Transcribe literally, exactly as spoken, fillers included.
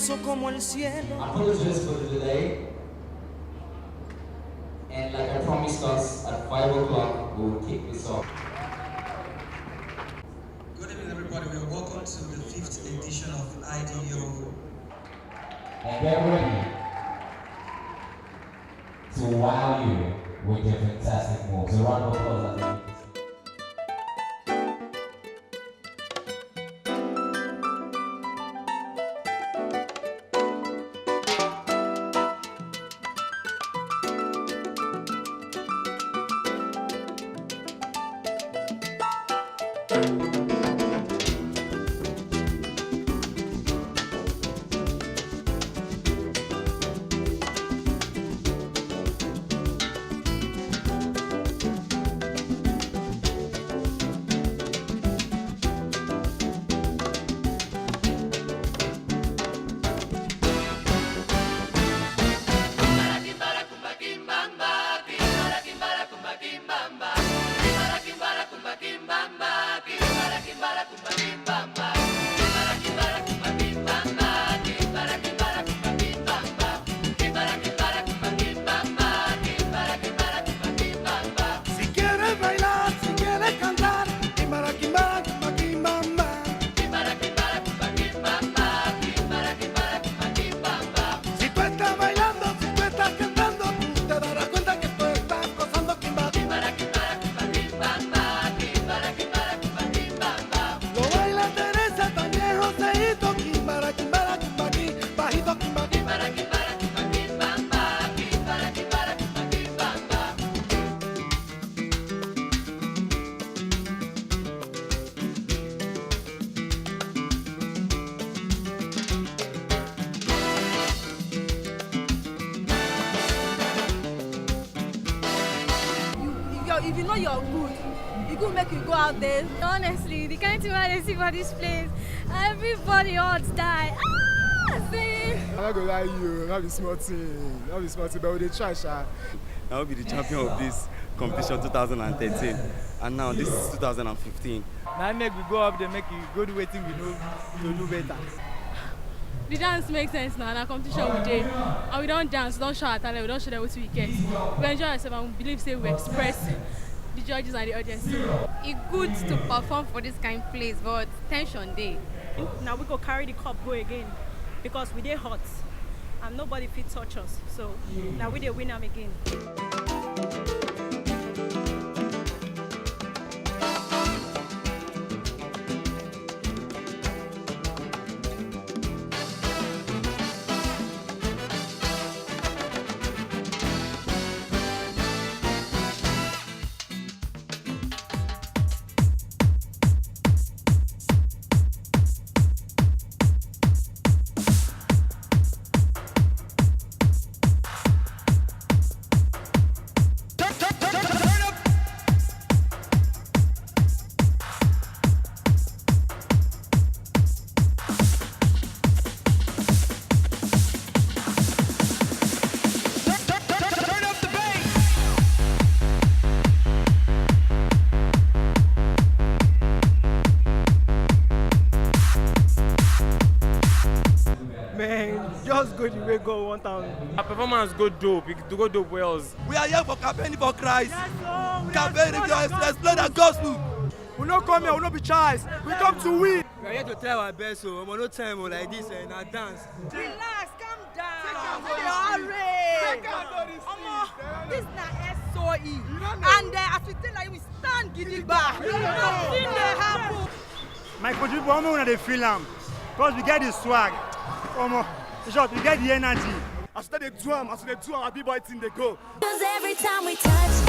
Como el cielo. Apologies for the delay. And like I promised us, at five o'clock, we will kick this off. Good evening, everybody. We are welcome to the fifth edition of I D O. And get ready to wow you with your fantastic moves. A round of applause as they If you know you're good, you go make you go out there. Honestly, the kind thing I see for this place, everybody odds die. Ah, see. I'm not gonna lie you, not be small thing, not be small thing, but we dey try, sha. Now we be the champion of this competition two thousand thirteen, and now this is two thousand fifteen. Now make we go up there, make you go do wetin we know to do better. The dance makes sense now, and our competition we dey. And we don't dance, we don't shout at we don't show them what we get. We enjoy ourselves and we believe say we express the judges and the audience. It's good to perform for this kind of place, but tension day. Now we go carry the cup go again because we dey hot and nobody fit touch us. So now we dey win them again. Man, just go the way God want am. Our performance go dope, it go dope wells. We are here for campaigning for Christ. Yes, Lord, we Campaigning are to explore the gospel. We no come here, we no be child. We come to win. We are here to try our best, so omo, no time o, like this, eh, na dance. Relax, calm down. No dey hurry. Omo, this na S O E. And uh, as we tell you, we stand gidigba. Nothing dey happen. My country people, omo, una dey feel am. Cause we get the swag. Omo, in short, we get the energy. As we dey do am, as we dey do am, our big boy thing dey go. Cause every time we touch